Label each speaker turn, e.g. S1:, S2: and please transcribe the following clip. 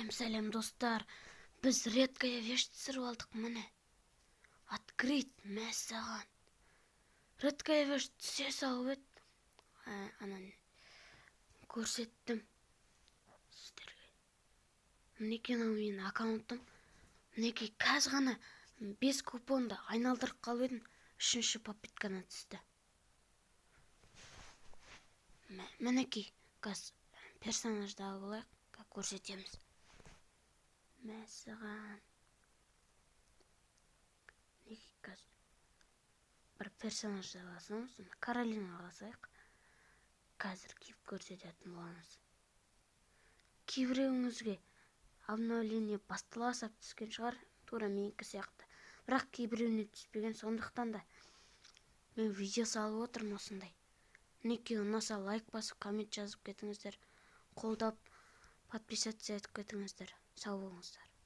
S1: Сәлем, сәлем, достар! Біз редкая вещь түсіріп алдық, міне. Открыть, мәссаған! Редкая вещь түсе салып еді. Анан көрсеттім сіздерге. Мінекей, мынау менің аккаунтым. Мінекей, қазір ғана бес купонды айналдырып қалып едім, үшінші попытканы түсті. Мінекей, қазір персонажды алып алайық, көрсетеміз. Мәссаған! Мінекей, қазір бір персонажды аласамыз, Каролина алсайық. Қазір киіп көрсететін боламыз. Кейбіреуіңізге обновление бастала сап түскен шығар, тура менікі сияқты, бірақ кейбіреуіне түспеген. Сондықтан да мен видео салып отырмын осындай. Мінекей, ұнаса, лайк басып, коммент жазып кетіңіздер, қолдап, подписаться етіп кетіңіздер. Сау болыңыздар.